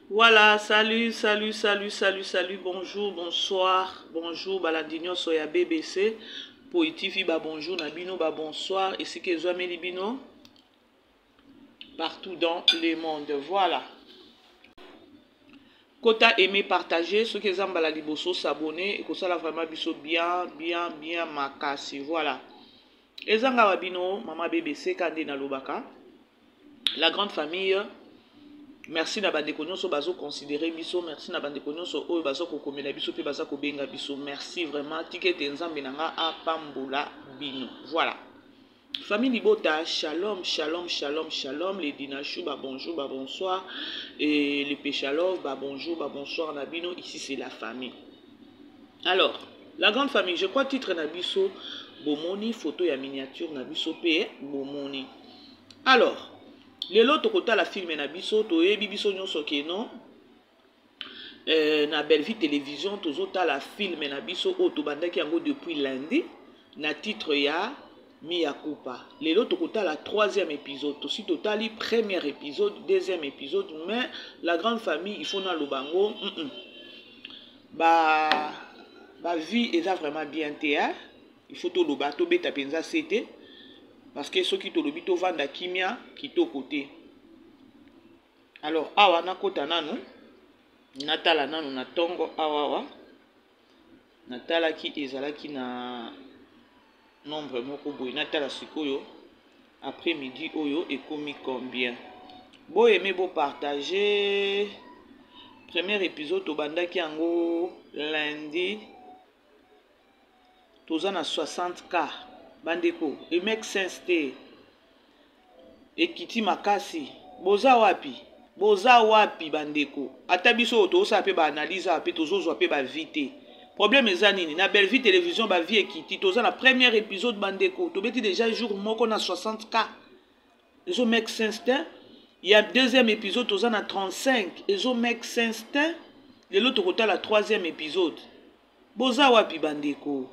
Voilà, salut, salut, salut, salut, salut, bonjour, bonsoir, bonjour, balandi nyonso ya BBC, Poi TV, ba bonjour na bino, ba bonsoir, esika ezwameli bino partout dans le monde. Voilà. Kota aimer, partager, soki eza mbala liboso s'abonner, ekosala vraiment biso bien, bien, bien makasi. Voilà. Eza nga wa bino, mama BBC, kande nalobaka. La grande famille, merci na bandeko nyonso bazo considérer biso, merci na bandeko nyonso oyo bazo kokomela biso pe baza kobenga biso. Merci vraiment, tika ete Nzambe na nga apambola bino. Voilà. Famille Libota, shalom, shalom, shalom, shalom. Les Dinachou, bah bonjour, bah bonsoir. Et les Péchalov, bah bonjour, bah bonsoir na bino. Ici, c'est la famille. Alors, la grande famille, je crois titre na biso, bomoni, photo ya miniature na biso pe, bomoni. Alors, lelo tokotala film na biso, toyebi biso nyonso ke non, na Bellevue Télévision, tozotala film na biso oyo tobandaki yango depuis lundi, na titre ya Mia Culpa. Lelo tokotala troisième épisode. Tosi totali premier épisode, deuxième épisode, mais la grande famille, il faut naloba yango, Ba vie eza vraiment bien te, hein? Il faut toloba, tobeta mpenza se te, parce que soki tolobi tovanda kimia kitoko te. Alors awa nakota nanu, natala nanu na ntongo awa awa natalaki ezalaki na nombre moko boye, natala sikoyo après midi oyo ekomi combien. Boyeme, bopartage. Premier épisode tobandaki yango lundi, toza na 60K. Bandeko, e make sense te, ekiti makasi. Boza wapi? Boza wapi, bandeko? Ata biso oyo tozosala mpe baanalyse awa mpe tozozwa mpe bavues te. Problème eza nini? Na Bellevue Télévision bavues ekiti. Toza na premier épisode, bandeko, tobeti déjà jour moko na 60K, ezo make sense te. Ya deuxième épisode toza na 35, ezo make sense te. Lelo tokotala troisième épisode. Boza wapi, bandeko?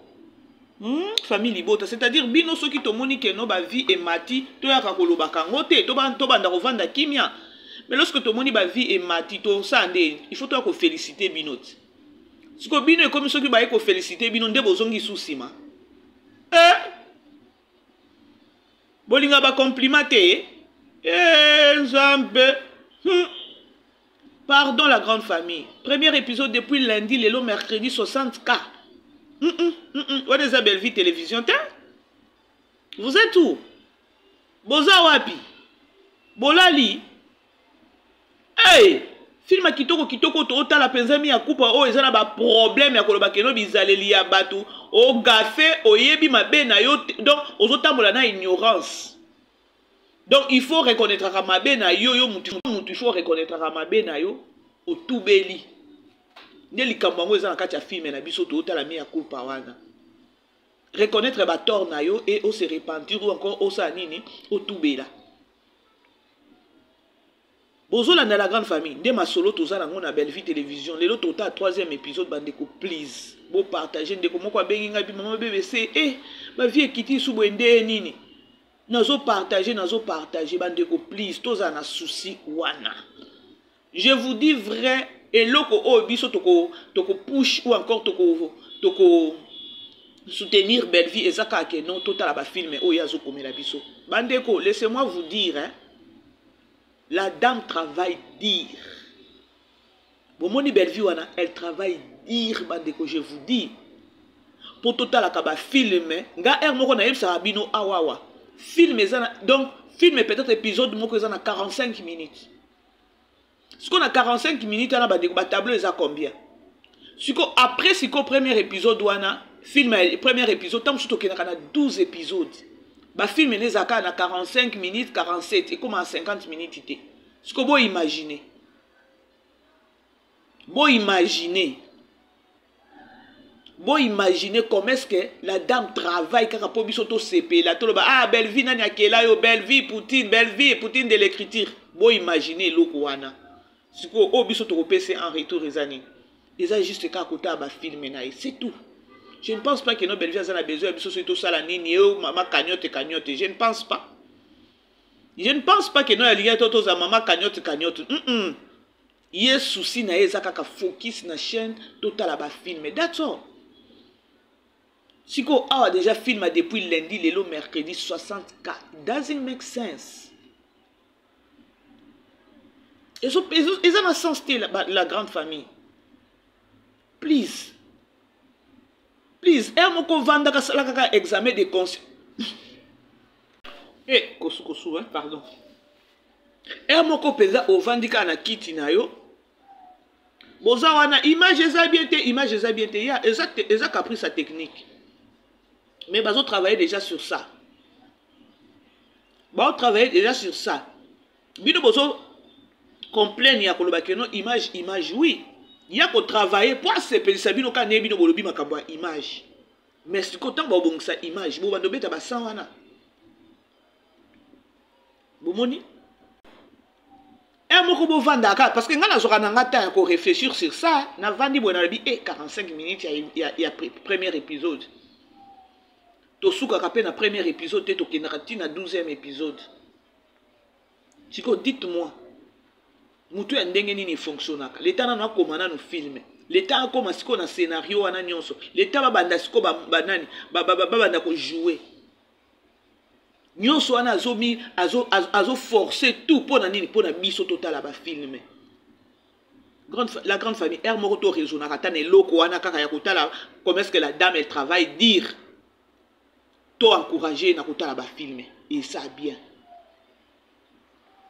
Famille Libota, c'est-à-dire bino soki tomoni ke no bavues emati, toyaka kolobaka yango te, tobanda kovanda kimia. Mais lorsque tomoni bavues emati, tosala nde il faut toya koféliciter bino ti. Siko bino ekomi soki baye koféliciter bino nde bozongi su nsima. Eh? Bolinga bacompliment te. Eh, Nzambe. Pardon, la grande famille. Premier épisode depuis lundi, lelo mercredi, 60K. Wana eza Bellevue Télévision te? Vous êtes où? Boza wapi? Bolali? Hey! Film kitoko kitoko tootala mpenza Mia Culpa oyo eza na baproblème ya koloba keno bizaleli ya bato ogafe, oyebi mabe na yo, donc ozotambola na ignorance. Donc il faut reconnaîtraka mabe na yo. Yo mutu mutu, il faut reconnaîtraka mabe na yo, otubeli. Nde likambo yango eza na kati ya film na biso tootala Mia Culpa wana. Reconnaître batort na yo et ose repentir ou encore osala nini, otubela. Bozolanda la grande famille nde masolo toza nango na Bellevue Télévision. Lelo tota troisième épisode. Bandeko, please, bopartage. Ndeko moko abengi ngai bi mama BBC e bavues ekiti su boye nde nini? Nazopartage, nazopartage. Bandeko, please, tozala na souci wana. Je vous dis vrai, eloko oyo biso toko toko push ou encore toko soutenir Bellevue eza kaka ke non, totala bafilm oyo azokomela biso. Bandeko, laissez-moi vous dire, hein, la dame travaille dur. Bomoni Bellevue wana, elle travaille dur. Bandeko, je vous dis, mpo totalaka bafilm nga heure moko nayebisaka bino awawa film eza na, donc film peut-être épisode moko eza na 45 minutes. Sikoyo na 45 minutes wana, bandeko, batableau eza combien? Siko après siko premier épisode wana, film premier épisode, ntango mosusu tokendaka na 12 épisode. Bafilm ene ezalaka na 45 minutes, 47, ekóma na 50 minutes te. Siko boimagine, boimagine, boimagine comment est-ce que la dame travaille kaka mpo biso tosepela, toloba: "Ah, Bellevue, nani akela yo? Bellevue Poutine, Bellevue Poutine de l'écriture." Boimagine eloko wana. Sikoyo oyo biso tokopesa en retour eza nini? Eza juste kaka kotala bafilm na ye, c'est tout. Je ne pense pas que no Bellevue aza na besoin ya biso soki tosala nini. Yo mama cagnotte cagnotte, je ne pense pas, je ne pense pas que no alingi to tozala mama cagnotte cagnotte. Ye souci na ye eza kaka focus na chaîne, totala ba film, that's all. Sikoyo awa déjà film depuis lundi, lelo mercredi, 60K doesn't make sense. Eza na sens te. La grande famille, please, please, heure moko ovandaka, sala kaka examen de conscience. E kosukosu, hein, pardon. Heure moko mpenza ovandi kaka na kiti na yo, boza wana, image eza bien te, image eza bien te. Ya eza caprice ya technique, mais bazotravailler déjà sur ça, baotravailler déjà sur ça. Bino bozo complain ya koloba que non, image, image. Oui, ya kotravailler po asepelisa bino kaka ndenge bino bolobi makambo ya image. Mais sikoyo ntango babongisa image, bobanda obeta basan wana, bomoni un moko bovandaka kaka, parce que ngai nazwaka na nga temps ya koréfléchir sur ça. Navandi boye, nalobi e 45 minutes ya premier épisode. Tosukaka mpe na premier épisode te, tokendaka ntina 12e épisode. Sikoyo dites-moi, motu ya ndenge nini efonctionnaka? Leta nano akoma nano film, leta akoma sikoyo na scénario wana nyonso, leta babanda sikoyo, banani babanda kojouer nyonso wana, azomi azoforce tout mpo na nini? Mpo na biso totala bafilm. La grande famille, heure moko to raisonnaka ata na eloko wana kaka ya kotala comment est-ce que la dame, elle travaille, dire to encourager na kotala bafilm, eza bien.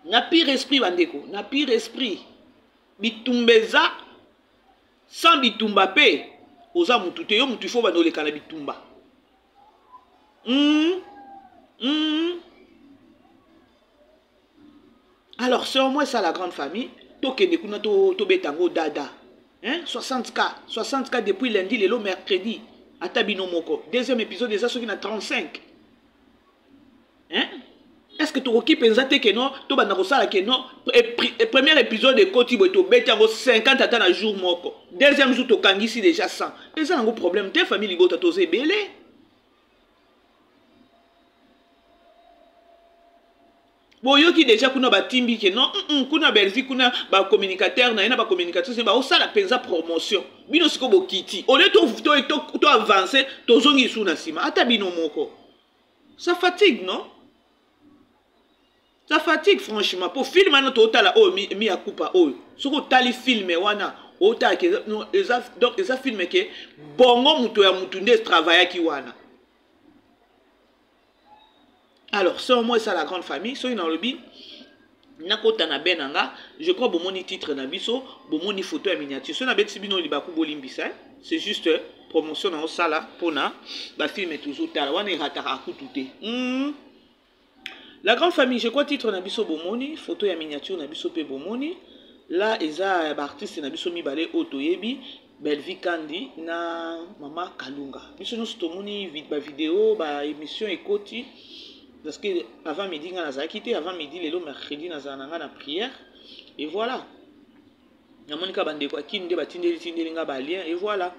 Na pire esprit, bandeko, na pire esprit, bitumba eza sans bitumba mpe oza mutu te. Yo mutu, ifo banda oleka na bitumba. Alors c'est au moins ça, la grande famille. Tokende kuna, tobeta yango dada, hein? 60K, 60K depuis lundi, lelo mercredi. Ata bino moko, deuxième épisode eza soki na 35, hein? Est ce que tokoki mpenza te que non, tobanda kosala que non, premier épisode ekoti boye, tobeti yango 50 ata na jour moko, deuxième jour tokangisi déjà 100? Eza yango problème te. Famille libota, toza ebele. Boyoki déjà kuna batimbi que non, kuna Belvi, kuna bacommunicateur na ye na bacommunicatrice baosala mpenza promotion. Bino sikoyo bokiti, au lieu to avance, tozongi su na nsima. Ata bino moko, ça fatigue, non? Ça fatigue franchement. Po film wana totala oyo mi ya kupa oyo, soki otali film wana, otala que eza, donc eza film que bongo moto ya mutu nde travaillaki wana. Alors c'est au moins ça, la grande famille. Soki nalobi nakota na be na nga, je crois bomoni titre na biso, bomoni photo ya miniature. Soki nabetisi bino libaku, bolimbisa, c'est juste promotion na osala mpona bafilm tozotala wana, erataka kutu te. La grande famille, je crois titre na biso bomoni, photo ya miniature na biso mpe bomoni. Là eza baartiste na biso mibale oyo toyebi, Belvi Kandi na Mama Kalunga. Biso nyonso tomoni bavideo, baémission ekoti, parce que avant midi nga nazalaki te. Avant midi lelo mercredi, nazala na nga na prière et voilà. Namoni kaka bandeko akini nde batindeli tindeli nga balien et voilà.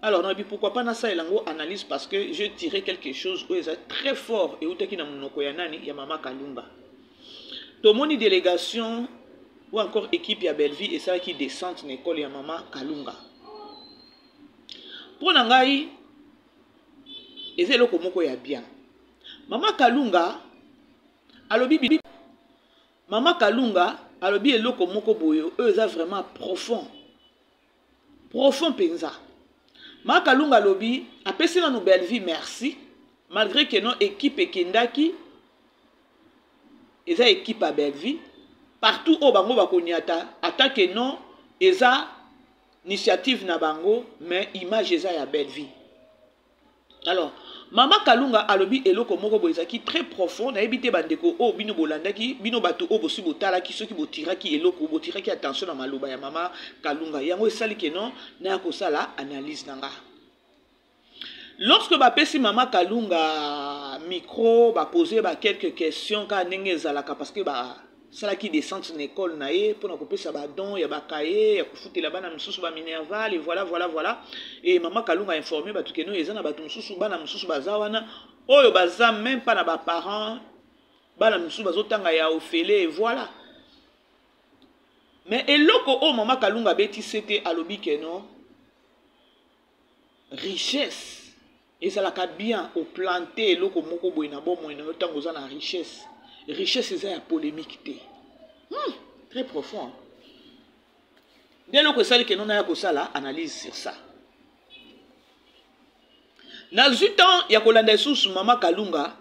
Alors nayebi pourquoi pas nasalela yango analyse, parce que je tiré quelque chose oyo eza très fort, eutaki na monoko ya nani? Ya Mama Kalunga. Tomoni délégation ou encore équipe ya Bellevie esalaki descente na ekole ya Mama Kalunga. Mpo na ngai eza eloko moko ya bien. Mama Kalunga alobi, Mama Kalunga alobi eloko moko boye oyo eza vraiment profond, profond mpenza. Mama Kalunga alobi, apesi nanu Bellevie merci, malgré que non, équipe ekendaki eza équipe ya Bellevie. Partout oyo bango bakoniata, ata que non, eza initiative na bango, mais image eza ya Bellevie. Alors Mama Kalunga alobi eloko moko boye ezalaki très profond. Nayebi te bandeko oyo bino bolandaki, bino bato oyo bosi botalaki, soki botiraki eloko, botiraki attention na maloba ya Mama Kalunga. Yango esali que non, naya kosala analyse na nga. Lorsque bapesi Mama Kalunga micro, bapose ba quelques questions kaka ndenge ezalaka, parce que basalaki descente na ekole na ye mpona kopesa badon ya bakaye ya kofutela bana mosusu baminerval et voilà, voilà, voilà. E Mama Kalunga informe bato que non, eza na bato mosusu, bana mosusu baza wana oyo baza même pas na baparent, bana mosusu bazotanga ya ofele et voilà. Mais eloko oyo mama Kalunga abeti sete, alobi ke non, richesse ezalaka bien oplante eloko moko boye na bomoi na yo ntango oza na richesse. Richesse eza ya polémique te. Très profond nde eloko esali ke non, naya kosala analyse sur ça. Nazwi temps ya kolanda lisusu mama Kalunga.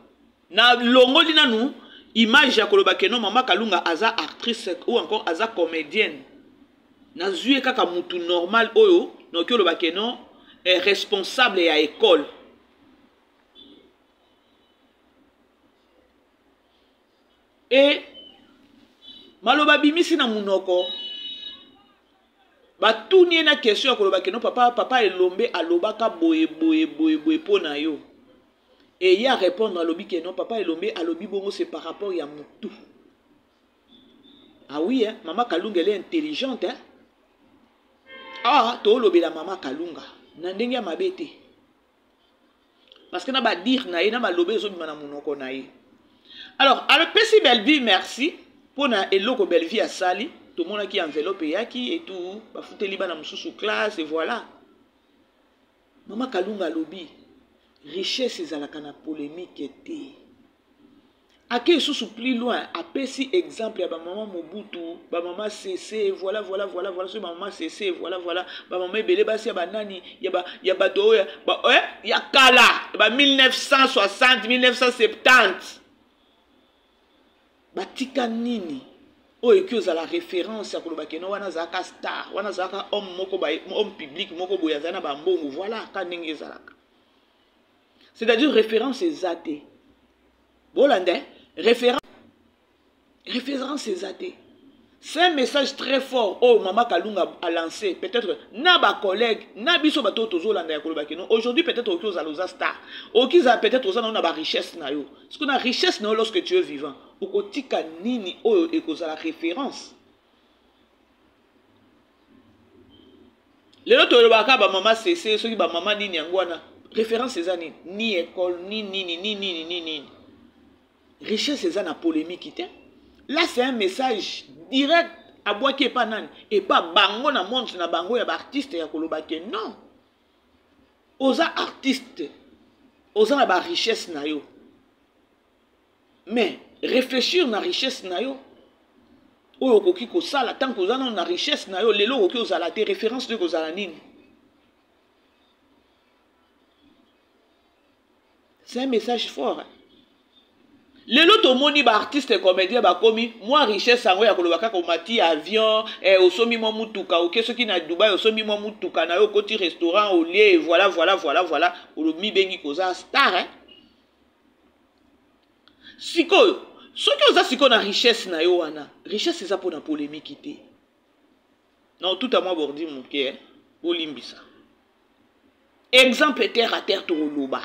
Nalongoli nanu image ya koloba ke non, mama Kalunga aza actrice ou encore aza comédienne. Nazwi ye kaka mutu normal oyo noki oloba ke non, responsable ya école. E maloba bimisi na munoko, batuni ye na question ya koloba ke non, papa Elombe alobaka boye boye boye boye mpo na yo. E ye arépondre, alobi ke non, papa Elombe alobi bongo, c'est par rapport ya mutu. Ah oui, hein, mama Kalunga, elle est intelligente, hein? Ah, tolobela mama Kalunga na ndenge ya mabe te, parce que na badire na ye, na maloba ezobima na monoko na ye. Alors apesi Bellevie merci mpona eloko Bellevie asali. Tomonaki enveloppe eyaki et tout, bafuteli bana mosusu classe et voilà. Mama Kalunga alobi richesse ezalaka na polémique te. Ake lisusu plus loin, apesi exemple ya bamama Mobutu, bamama Cc, voilà voilà voilà voilà, soki bamama Cc, voilà voilà, bamama ebele, basi ya banani, ya bato oyo ya kala ba 1960, 1970, batika nini oyo eki ozala référence ya koloba ke non, wana azalaka star, wana azalaka homme moko, homme public moko boye, azali na bambongo. Voilà ka ndenge ezalaka, c'est-à-dire référence eza te. Bolanda, référence eza te. C'est un message très fort oyo mama Kalunga a lancé peut-être na bacollègue na biso, bato oyo tozolanda, ya koloba ke non, aujourd'hui peut-être okoki ozala oza star, okoki ozala peut-être oza nano na barichesse na yo. Parce que na richesse na yo, lorsque tu es vivant, okotika nini oyo ekozala référence? Lelo tolobaka bamama Cc, soki bamama nini, yango wana référence eza nini? Ni école, ni nini, ni nini, ni nini. Richesse eza na polémique te. Là, c'est un message direct abwaki epa nani? Epa bango na monde na bango ya baartiste, ya koloba ke non, oza artiste, oza na barichesse na yo, mais réfléchir na richesse na yo oyo okoki kosala tant que oza nano na richesse na yo. Lelo okoki ozala te, référence to ekozala nini? C'est un message fort. Lelo tomoni baartiste comédien bakomi mwa richesse yango ya koloba kaka omati avion, osombi mwa mutuka, oke soki na Dubai, osombi mwa mutuka na yo, okoti restaurant, olie, voilà voilà voilà voilà, olomibengi koza star, eh? Sikoyo soki oza sikoyo na richesse na yo wana, richesse eza mpona polémique te. Na otuta mwa bordi moke, eh? Bolimbisa, exemple terre à terre, tokoloba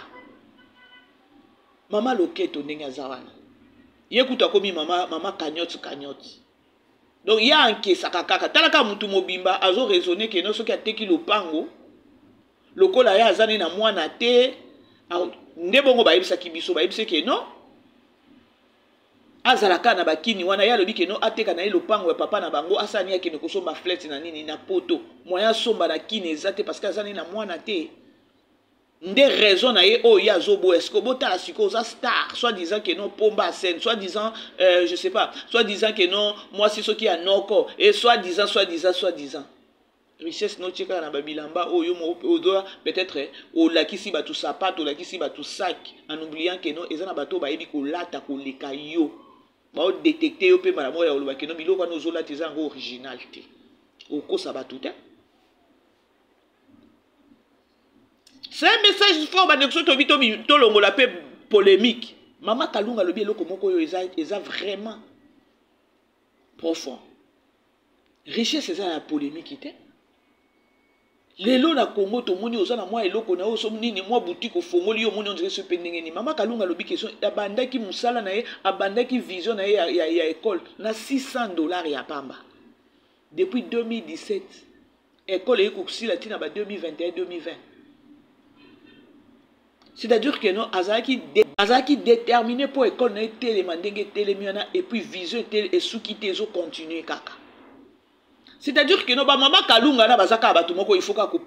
mama Loketo ndenge aza wana. Ye kutu akomi mama cagnotte cagnotte, donc ye ankesaka kaka. Tala kaka mutu mobimba azoraisonner ke non, soki ateki lopango, lokola ye aza ne na mwana te, nde bongo bayebisaki biso, bayebisi ke non, azala kaka na bakini wana. Ye alobi ke non, ateka na ye lopango ya papa na bango, asala nini, akende kosomba flat na nini na Poto. Moyen asomba na kini eza te, parce que aza ne na mwana te. Nde raison na ye oyo ye azoboya. Sikoyo botala, sikoyo oza star, soit disant ke non, pomba scène, soit disant je sais pas, soit disant ke non, mwasi soki ya noko, et soit disant, soit disant, soit disant richesse notie kaka na babilamba oyo ozoya, peut-être olakisi bato sapato, olakisi bato sac, en oubliant ke non, eza na bato oyo bayebi kolata koleka yo, baodétecter yo mpe mbala moko ya koloba ke non, biloko wana ozolata eza yango original te. Okosa bato te. C'est un message fort, bandeko. Soki tobi tolongola mpe polémique, mama Kalunga alobi eloko moko oyo eza vraiment profond. Richesse eza na polémique te. Lelo na Congo tomoni oza na mwa eloko na yo, so nini, mwa boutique ofongoli yo, omoni ondire so mpe ndenge nini. Mama Kalunga alobi question, abandaki mosala na ye, abandaki vision na ye ya école na 600 $ ya pamba depuis 2017. École eye kosila ntina ba 2021, 2020. C'est-à-dire que non, azalaki déterminé mpo école na ye etelema ndenge etelemi wana. Et puis vision esuki te, ezocontinue kaka. C'est-à-dire que no bamama Kalunga na baza kaka bato moko, il faut kaka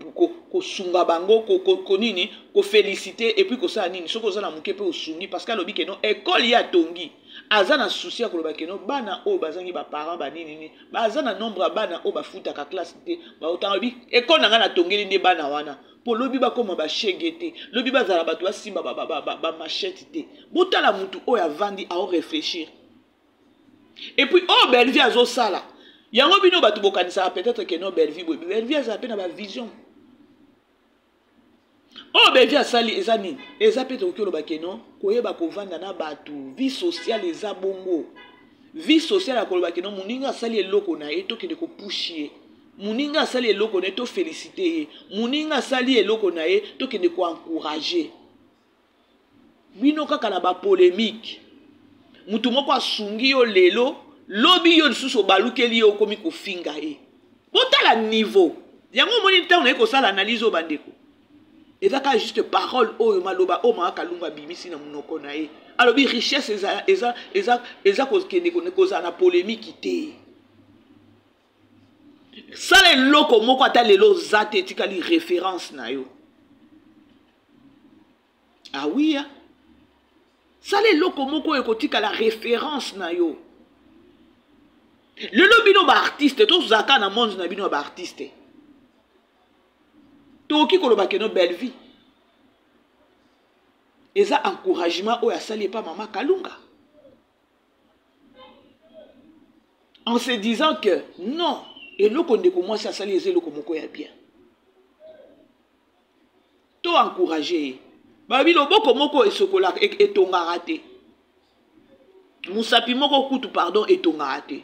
kosunga bango, konini, koféliciter et puis kosala nini. Soki oza na moke mpe osungi, parce que alobi ke no école ye atongi, aza na souci ya koloba ke no bana oyo bazangi baparent banini nini, baza na nombre ya bana oyo bafutaka classe te, baotanga. Lobi école na ngai natongeli nde bana wana, mpo lobi bakóma bashege te, lobi bazala bato basimba bamachete te. Botala mutu oyo avandi aoréfléchir. Et puis oyo Bellevie azosala yango, bino bato bokanisaka peut-être ke no Bellevie boye, Bellevie azala mpe na bavision. Oyo Bellevie asali eza nini? Eza mpe tokoki oloba ke no koyeba kovanda na bato, vie sociale eza bongo. Vie sociale ya koloba ke no moninga asali eloko na ye, tokende kopushi ye. Moninga asali eloko na ye, toféliciter ye. Moninga asali eloko na ye, tokende koencourager. Bino kaka na bapolémique. Mutu moko asungi yo lelo, lobi yo lisusu obalukeli ye, okomi kofinga ye. Botala niveau yango. Omoni, ntango naye kosala analyse oyo, bandeko, eza kaka juste parole oyo, maloba oyo Mama Kalunga abimisi na monoko na ye. Alobi richesse eza, eza, eza, eza kokende kozala na polémique te. Sala eloko moko, ata lelo oza te, etikali référence na yo. Awiya, sala eloko moko oyo ekotikala référence na yo. Lelo bino baartiste, tozalaka na monde na bino ya baartiste, tokoki koloba ke no Bellevie eza encouragement oyo asali epa Mama Kalunga, en se disant que non, eloko ndeko mwasi asali eza eloko moko ya bien, to encourage ye. Babi loboko moko esokolaka etongaka te, mosapi moko kutu, pardon, etongaka te.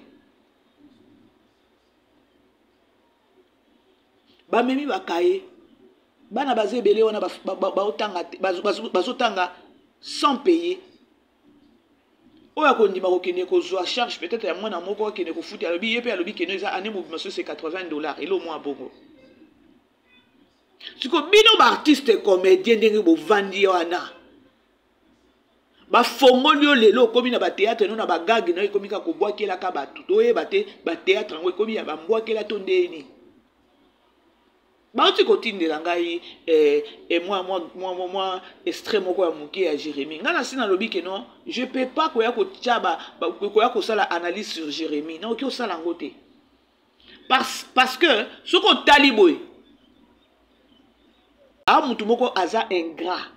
Bamemi bakaye, bana baza ebele wana baotanga, bazotanga sans payer. Oyo akondima kokende kozwa charge peut-être ya mwana moko, akende kofuta. Alobi ye mpe, alobi keno eza année mobima, so c'est 80 $, elo mwa bongo. Siko bino baartiste comédien, ndenge bovandi wana, bafongoli yo lelo, okomi na batéâtre no na bagage na yo, ekomi kaka kobwakelaka bato. Toyeba te batéâtre yango ekomi ya bambwakela to ndeni. Bauti kotindela ngai eh, mwa extrait moko ya moke ya Jérémie. Ngai nasi nalobi ke non, je peux pas koya kotia koya kosala analyse sur Jérémie. Nakoki kosala yango te parce que soki otali boye, a mutu moko aza ingrat.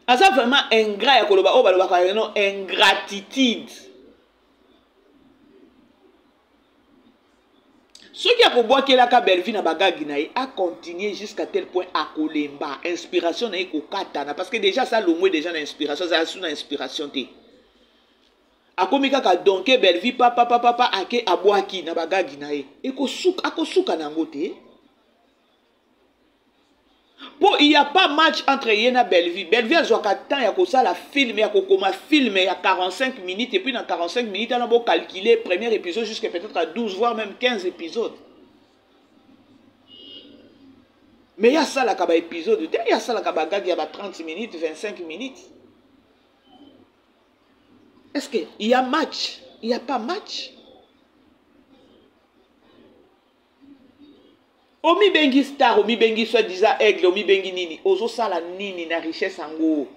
Aza vraiment ingrat ya koloba oyo balobaka no ingratitude. Soki akobwakelaka Bellevie na bagagi na ye, acontinue jusqu'à tel point akolemba, inspiration na ye kokatana, parce que déjà asa longwe déjà na inspiration, azala su na inspiration te. Akomi kaka donc Bellevie papa papa papa, ake abwaki na bagagi na ye, akosuka na yango te, mpo il y a pas match entre ye na Bellevie. Bellevie azwaka temps ya kosala film, ya kokoma film ya 45 minutes, et puis na 45 minutes wana, bocalculer premier épisode jusqu'à peut-être à 12, voire même 15 épisodes. Mais ye asalaka baépisode te, ye asalaka bagagi ya ba 30 minutes, 25 minutes. Est-ce que il y a match? Il y a pas match. Omibengi star, omibengi soi-disant aigle, omibengi nini, ozosala nini na richesse yango?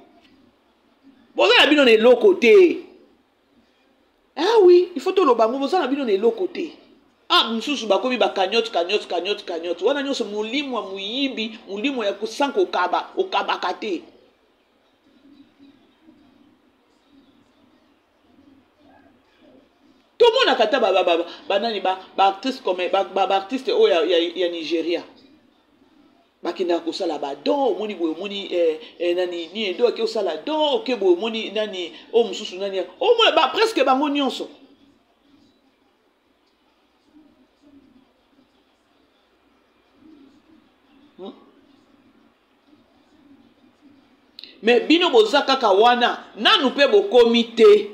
Boza na bino na eloko te. Ah oui, il faut toloba yango, boza na bino na eloko te. Ah, mosusu bakomi bacagnotte, cagnotte, cagnotte, cagnotte wana nyonso, molimo ya moyibi, molimo ya sans kokaba, okabaka te. Tomonaka ata banani, baartiste comme baartiste oyo ya Nigeria, bakendaka kosala badon. Omoni boye, omoni nani nini ndo ake osala don, oke boye, omoni nani oyo mosusu, nani omona ba presque bango nyonso. Mais bino boza kaka wana, nanu mpe bokomi te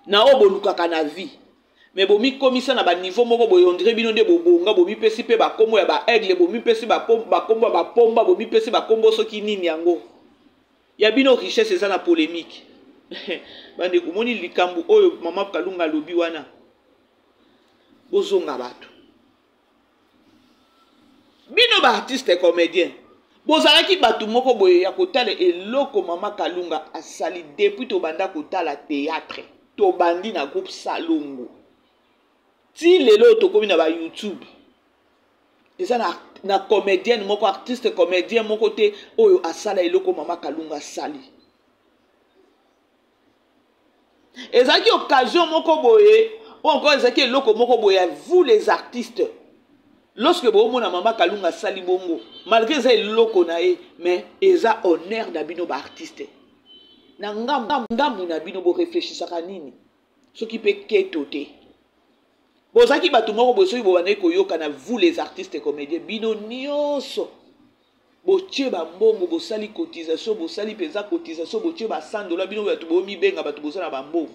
na oyo bolukaka na vie, mais bomikomisa na baniveau moko boye, on dirait bino nde bobonga. Bomipesi mpe bakombo ya baaigle, bomipesi bakombo ya bapomba, bomipesi bakombo soki nini yango. Ya bino richesse eza na polemique. Bandeko, moni likambo oyo mama Kalunga alobi wana. Bozonga bato. Bino ba artiste comédien bozalaki bato moko boye ya kotala eloko mama Kalunga asali depuis tobanda kotala théâtre. Tobandi na groupe Salongo. Ti lelo tokomi na ba YouTube. Eza na, na comédienne moko artiste comédien moko te oyo asala eloko mama Kalunga asali. Ezalaki occasion moko boye ou encore ezalaki eloko moko boye ya vous les artistes. Lorsque bomona mama Kalunga asali bongo, malgré eza eloko na ye, mais eza honneur na bino ba artistes. Na ngambu na bino bo réfléchissaka nini? Soki pe keto te. Bozalaki bato moko boye soki bobandaki koyokana vous les artistes comédiens bino nyonso botie ba mbongo, bosali cotisation, bosali mpenza cotisation, botie ba 100 $, bino bato bomibenga bato boza na ba mbongo,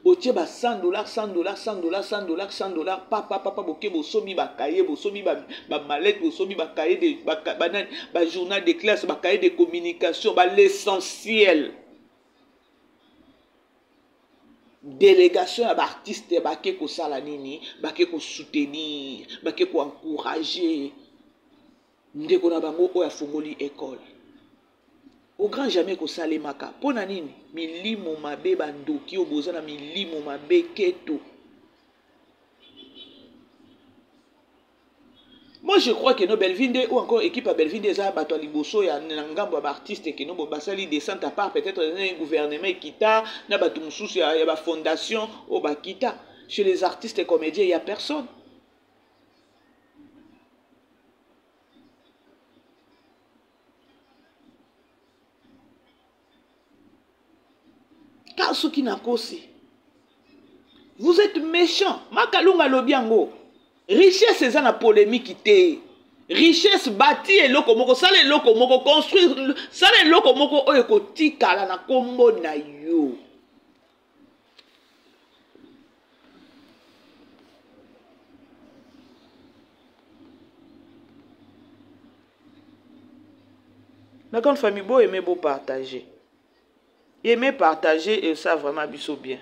botie ba 100 $, 100 $, 100 $, 100 $, 100 $, papa papa, boke bosomi ba cahier, bosomi ba mallette, bosomi ba cahier de, ba, ba nani, ba journal de classe, ba cahier de communication, ba l'essentiel. Délégation ya ba artiste bake kosala nini? Bake ko soutenir, bake ko encourager ndeko na bango oyo afongoli école. Au grand jamais kosalemaka. Pona nini? Milimo mabe, bandoki oyo boza na milimo mabe keto. Moi je crois que no Bellevue nde ou encore équipe ya Bellevue nde eza bato ya liboso ya na ngambo ya ba artiste que no bo basali descente à part peut-être na gouvernement ekita na bato mosusu ya ba fondation oyo bakita. Chez les artistes et comédiens, il y a personne. Car soki nakosi, vous êtes méchant. Makalunga alobi yango. Richesse eza na polémique te. Richesse bâti eloko moko, sala eloko moko, construire, sala eloko moko oyo ekotikala na kombo na yo. La grande famille, bo aimer, bo partager. Aimer, partager, et ça vraiment biso bien.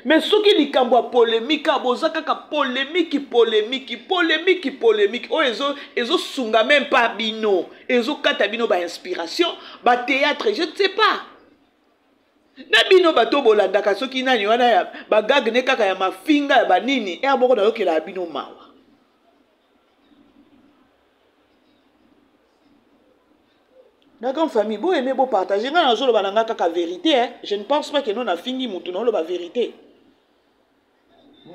Mais soki likambo ya polémique, boza kaka polémique, polémique, polémique, polémique. Oyo ezo sunga même pas bino. Ezo kata bino ba inspiration, ba théâtre, je ne sais pas. Na bino bato bolandaka soki nani wana ya ba gag ne kaka ya mafinga ya ba nini, er moko nayokela bino mawa. La grande famille, bo aimer, bo partager. Nga nazoloba na nga kaka vérité, hein. Je ne pense pas que non afingi mutu na loba vérité.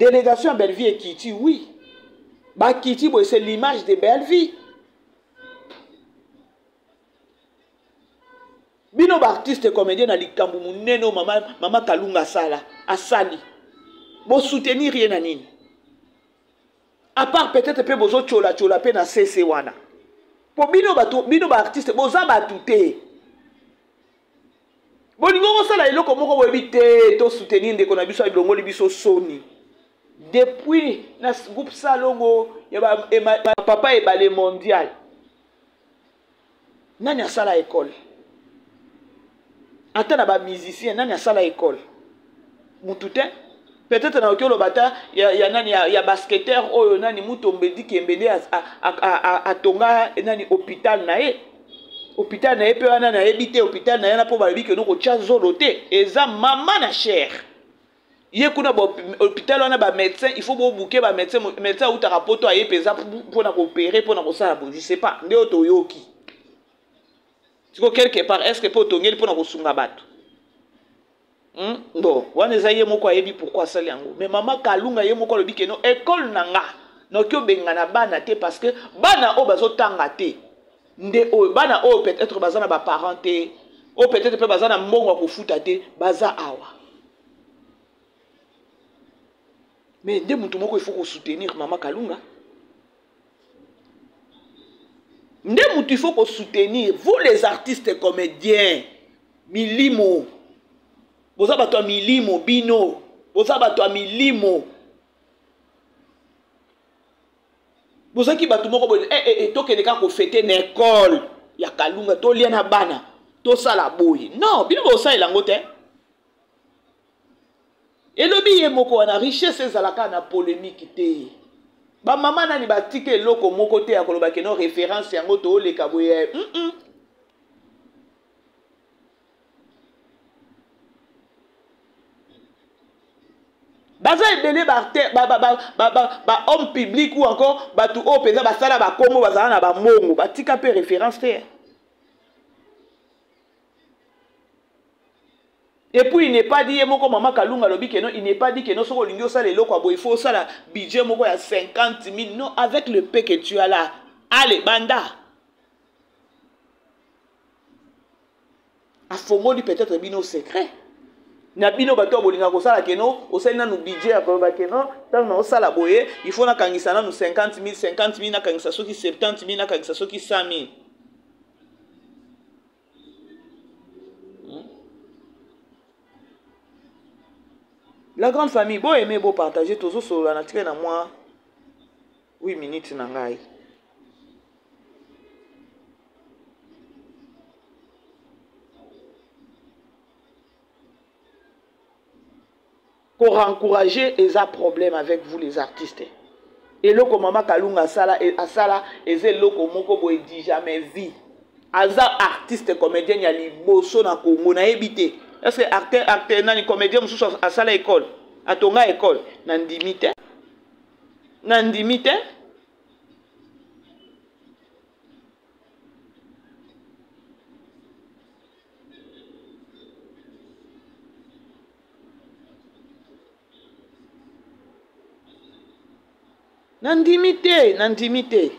Délégation à Bellevue et Kiti, oui. Ba Kiti, boy, c'est l'image de Bellevue. Bino ba artiste comédien na likambo munene oyo mama Kalunga asala, asali. Bo soutenir ye na nini? À part peut-être pe bozo tchola tchola pe na CC wana. Po bino bato, bino ba artiste boza bato te. Bolingo kosala eloko moko boyebi te, to soutenir ndeko na biso alongoli biso soni. Depuis na groupe Salongo ya ba, e, ma, papa ebale mondial. Nani asala école? Ata na ba musicien nani asala école? Mutu te. Peut-être na okelo bata ya, ya nani ya, ya basketteur oyo nani Mutombe Dikembe nde atonga nani hôpital na ye. Hôpital na ye pe wana na yebi te hôpital na ye na po balobi ke noko tia zolo te. Eza mama na cher. Ye kuna ba hôpital wana ba médecin, il faut bo bouquer ba médecin, médecin outaka poto aye peza pona ko opérer pona ko sala bo, je sais pas, nde oto yoki. Siko quelque part est-ce que po tongeli pona ko sunga bato? Bon, wana eza ye moko ayebi pourquoi asali yango. Mais mama Kalunga ye moko alobi ke no école na nga noki obenga na bana te parce que bana oyo bazotanga te. Nde oyo bana oyo peut-être baza na ba parents te, oyo peut-être pe baza na mbongo ya kofuta te, baza awa. Mais nde mutu moko il faut ko soutenir mama Kalunga. Nde mutu il faut ko soutenir vous les artistes comédiens milimo. Boza bato ya milimo bino, boza bato ya milimo. Bozaki bato moko boye, eh, eh, eh, tokende kaka kofete na école. ya Kalunga, tolia na bana, tosala boye. Non, bino bosalela yango te. Elobi ye moko wana, richesse ezalaka na polemique te. Bamama nani batika eloko moko te ya koloba keno référence yango tooleka boye. Baza ebele bahomme ba, ba, ba, ba, ba, ba public ou encore bato oyo mpenza basala bakombo, bazala na bambongo, batika mpe référence te. Et puis il n'est pas dit, ye moko mama Kalunga alobi que non, il n'est pas dit que non, soki olingi osala eloko ya boye, il faut osala budget moko ya 50 000. Non, avec le peu que tu as là, allez, banda. Afongoli peut-être bino secret na bino bato ya bolingaka kosala keno osali nanu budget ya koloba keno ntango na osala boye, il faut nakangisa nanu 50 000, 50 000, nakangisa soki 70 000, nakangisa soki 100 000. La grande famille, bo aimer, bo partager, tozosolola na tika na mwa 8 minutes na ngai. Korencourager eza problème avec vous les artistes. Eloko mama Kalunga asala, asala eza eloko moko boye du jamais vu. Aza artiste comédienne ya liboso na Congo, nayebi te. Est-ce que acteur, acteur nani comédien mosusu asala école, atonga école? Nandimi te, nandimi te. Nandimi te, nandimi te.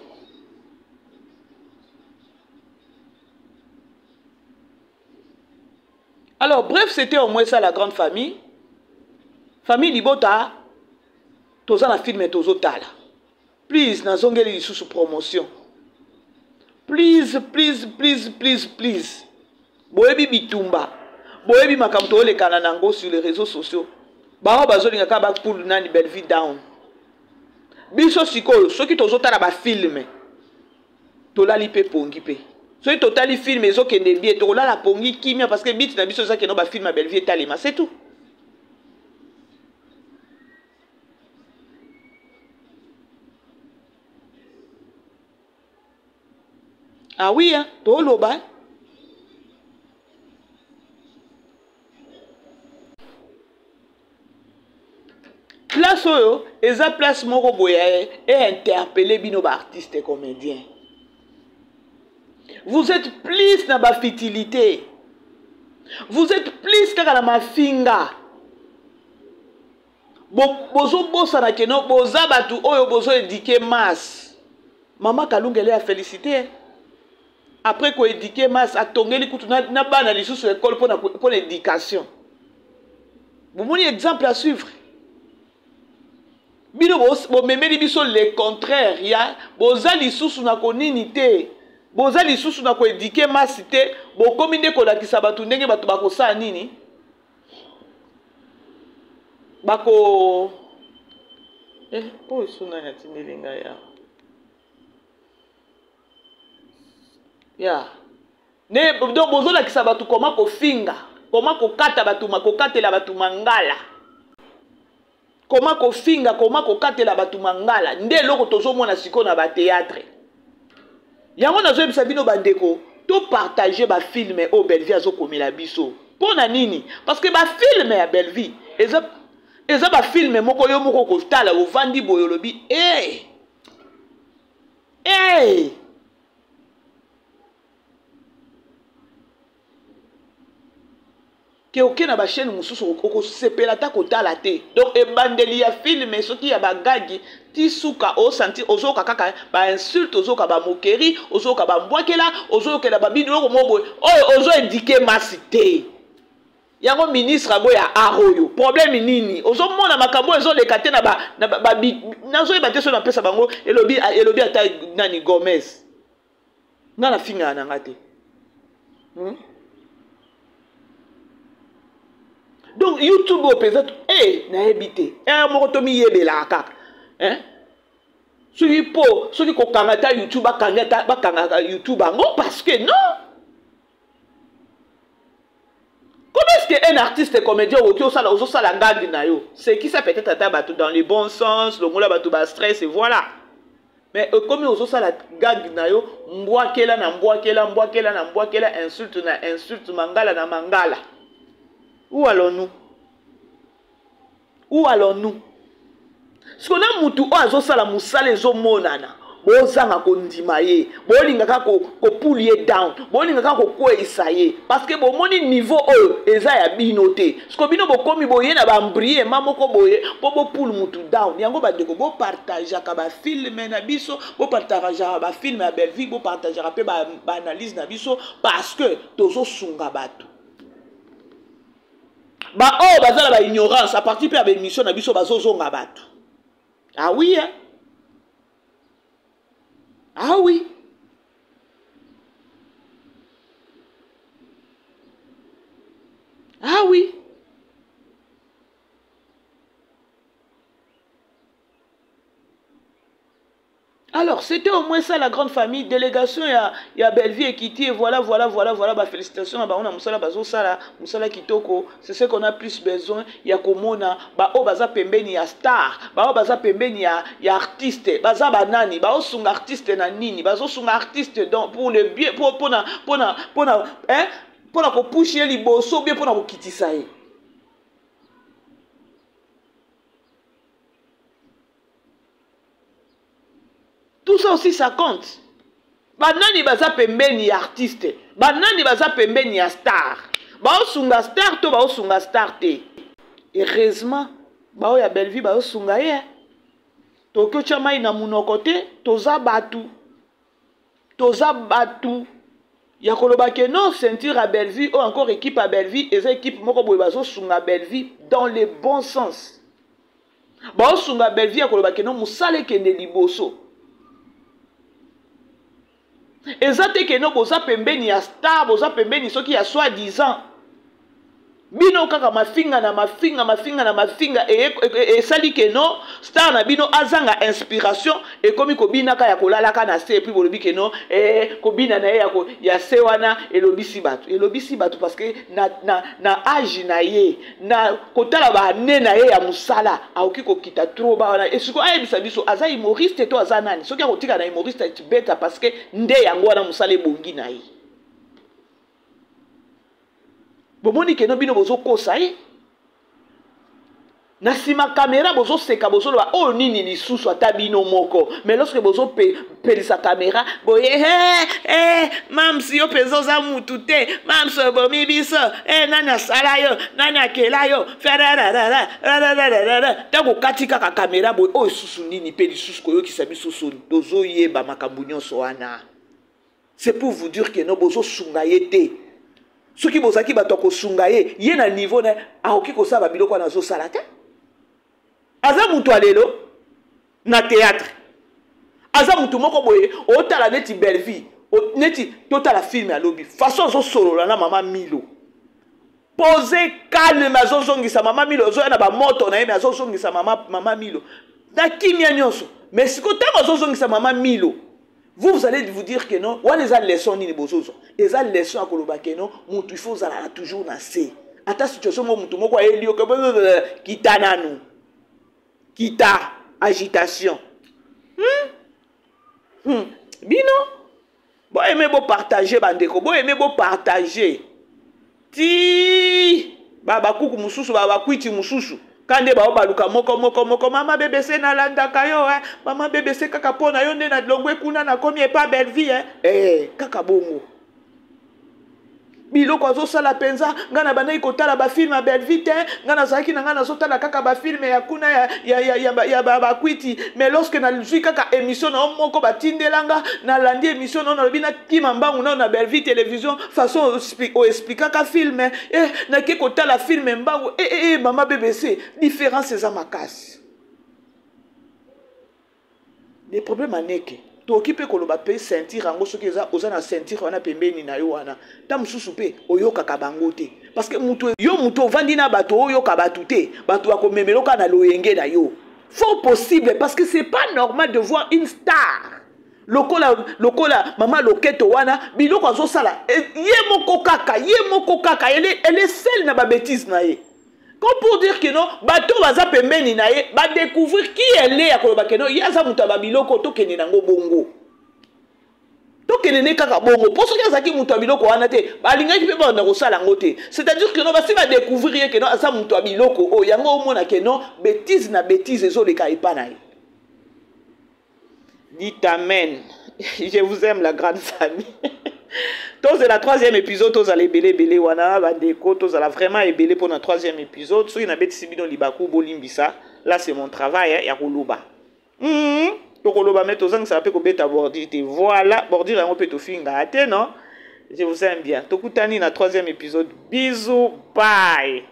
Alors bref, c'était au moins ça, la grande famille. Famille libota, toza na film tozotala. Please, nazongeli lisusu promotion. Please, please, please, please, please. Boyebi bitumba, boyebi makambo toolekana nango sur les réseaux sociaux. Bango bazolinga kaka bapull nani Bellevue down. Biso sikoyo soki tozotala bafilme, tolali mpe pongi mpe. Soki totali film ezokende bien, tokolala pongi kimia, parce que but na biso eza keno bafilme ya Bellevue etalema, c'est tout. Ah oui, hein, toloba. Place oyo eza place moko boye e interpeller bino ba artiste comédien. Vous êtes plus na ba futilité. Vous êtes plus kaka na mafinga. Bozobosana keno boza bato oyo bozo éduquer masse. Mama Kalunga ele a félicité. Après ko éduquer masse, atongeli kutu na bana lisusu école pona éducation. Bomoni exemple à suivre. Bino bomemeli biso le contraire ya boza lisusu na konini te. Boza lisusu na ko éduquer masse te, bokomi nde kolakisa bato ndenge bato bakosala nini? Bako oyo so nani atindeli ngai ya? Ya. Ne, donc bozolakisa bato koma kofinga, koma kokata bato, kokatela bato mangala. Koma kofinga, koma kokatela bato mangala. Nde eloko tozomona sikoyo na ba théâtre. Yango nazoyebisa bino bandeko, to partager ba film oyo Bellevue azokomela biso. Pona nini? Parce que ba film ya Bellevue eza ba film moko yo moko kotala, ovandi boye olobi, eh! Eh! Ke oke na ba chaîne mosusu okosepela ata kotala te. Donc ebandeli ya film soki ya bagagi ti suka osanti ozoyoka kaka ba insulte, ozoyoka ba moquerie, ozoyoka ba mbwakela, ozoyokela ba biloko moko boye oyo ozo éduquer masse te. Yango ministre yango ya art oyo problème nini? Ozomona makambo oyo ezoleka te na ba, na ba, ba, bi, nazoyeba te soki napesa bango elobi, elobi ata nani Gomez. Nga na fingaka na nga te. Donc YouTube oyo mpenza, nayebi te. Moko tomiyebelaka kaka. Hein? Soki mpo soki kokanga ata YouTube, bakanga ata, bakangaka YouTube yango, parce que non, comment est-ce que un artiste comédien okoki osala, ozosala ngangi na yo, sekisa peut-être ata bato dans le bon sens, longola bato ba stress et voilà, mais ekomi ozosala gag na yo, mbwakela na mbwakela, mbwakela na mbwakela, insulte na insulte, mangala na mangala. Où allons-nous? Où allons-nous? Siko na mutu oyo azosala mosala ezomonana, bozanga kondima ye, bolinga kaka kopulu ye down, bolinga kaka kokweyisa ye, parce que bomoni niveau oyo eza ya bino te. Siko bino bokomi boye na baembrie ma moko boye mpo bopulu mutu down. Yango bandeko, bopartageaka bafilme na biso, bopartageaka bafilme ya Bellevue, bopartageaka mpe baanalyse na biso, parce que tozosunga bato baoyo baza na baignorance. À partir mpe ya baémission na biso, bazozonga bato. Ah oui, hein? Ah oui. Ah oui. Alors, c'était au moins ça la grande famille, délégation ya Bellevue ekiti et voilà, voilà, voilà, voilà, bah, félicitations à Baona Moussala Bazo Sala, Moussala Kitoko, c'est ce qu'on a plus besoin, ya komona, ba o baza pembeni ya star, ba o baza pembeni ya artiste, baza banani, ba o sunga artiste na nini, bazo sunga artiste donc pour le bien, pour, pour na, pour na, pour na, hein, pour na ko pusher liboso, bien pour na ko kitisa ye. Tout ça aussi, ça compte. Banani baza pembeni ya artiste, banani baza pembeni ya star, baosunga star to baosunga star te? Heureusement, baoyo ya Bellevue baosunga ye. Tokoki otya mai na monoko te, toza bato, toza bato ya koloba ke non, ceinture ya Bellevue oyo, encore équipe ya Bellevue eza équipe moko boye bazosunga Bellevue dans le bon sens. Baosunga Bellevue ya koloba ke non, mosala ekende liboso. Eza te ke no boza pembeni ya star, boza pembeni soki ya soi disant bino kaka mafinga na mafinga, mafinga na mafinga, esali ke no star na bino azanga inspiration, ekomi kobinaka ya kolalaka na se. Et puis bolobi ke no kobina na ye ya se wana elobisi bato, elobisi bato, parce que na age na ye, na kotala baane na ye ya mosala, akoki kokita trop ba wana. Esiko ayebisa biso aza humoriste to aza nani? Soki akotika na humoriste beta, parce que nde yango wana mosala ebongi na ye. Bomoni keno bino bozokosa ye na nsima kamera, bozoseka, bozoloba oyo nini lisusu, ata bino moko. Mais lorsque bozopelisa kamera boye, hey, hey, mams, yo mpenza oza mutu te, mams obomi biso, hey, nani asala yo, nani akela yo? Ntango okati kaka kamera boye, oyo susu nini mpe lisusu koyokisa biso soni? Tozoyeba makambo nyonso wana. C'est pour vous dire que no, bozosunga ye te. Soki bozalaki bato ya kosunga ye, ye na niveau na akoki kosala babiloko wana azosala te. Aza moto ya lelo na théâtre, aza motu moko boye otala neti Bellevue, neti totala filme, alobi façon azosolola na mama Milo, pose calme, azozongisa mama Milo, azoya na bamoto na ye, me azozongisa mama Milo na kimia nyonso. Mais sikoyo ntango azozongisa mama Milo, vous, vous allez vous dire que non, wana eza leçon nini bozozwa? Eza leçon ya koloba ke non, mutu il faut ozalaka toujours na se, ata situation moko, mutu moko ayeli yo, kita nanu, kita agitation. Bino boyeme, bopartage bandeko, boyeme, bopartage ti bakuku mosusu, bakwiti mosusu ka nde bao baluka moko moko moko. Mama BBC, nalandaka yo, eh. Mama BBC, kaka mpo na yo nde nalongwe kuna, nakomi epa Bellevue, eh. Eh, kaka bongo biloko azosala mpenza. Ngai na bandaki kotala bafilme ya Bellevue te, ngai nazalaki na ngai nazotala kaka bafilme ya kuna ya bakwiti, mais lorsque nazwi kaka émission na yo moko batindelanga, nalandi émission na yo, nalobi nakima mbangu nao na Bellevue Télévision, façon oexplikaka filme, eh, nake kotala filme mbangu, eh, eh, eh, mama BBC, différence eza makasi. Le problème aneke tokoki mpe koloba mpe ceinture yango, soki eza oza na ceinture wana pembeni na yo wana, ta mosusu mpe oyokaka bango te, parce que mutu yo, mutu ovandi na bato, oyoka bato te, bato bakomemela oka na loyenge na yo. Fort possible, parce que c'est pas normal de voir une star lokola lokola mama loketo wana, biloko azosala eh, ye moko kaka, ye moko kaka, elle est seule na babétise na ye. Comme pour dire que non, bato baza pembeni na ye badécouvrir qui elle est, ya koloba ke non, ye aza moto ya babiloko. Tokende nango bongo, tokende ne kaka bongo, mpo soki azalaki moto ya biloko wana te, balingaki mpe banda kosala yango te. C'est-à-dire que non, basi badécouvrir ye ke non, aza moto ya biloko oyo. Yango omona ke non, bétise na bétise ezoleka epa na ye. Dites amen. Je vous aime, la grande famille. Tozela troisième épisode, tozala ebele ebele wana, bandeko, tozala vraiment ebele mpona troisième épisode. Soki nabetisi bino libaku, bolimbisa. Là, c'est mon travail ya koloba. Tokoloba, me tozangisaka mpe kobeta bordure te. Voilà, bordure yango mpe tofingaka te. Non, je vous aime bien. Tokutani na troisième épisode. Bisous, bye.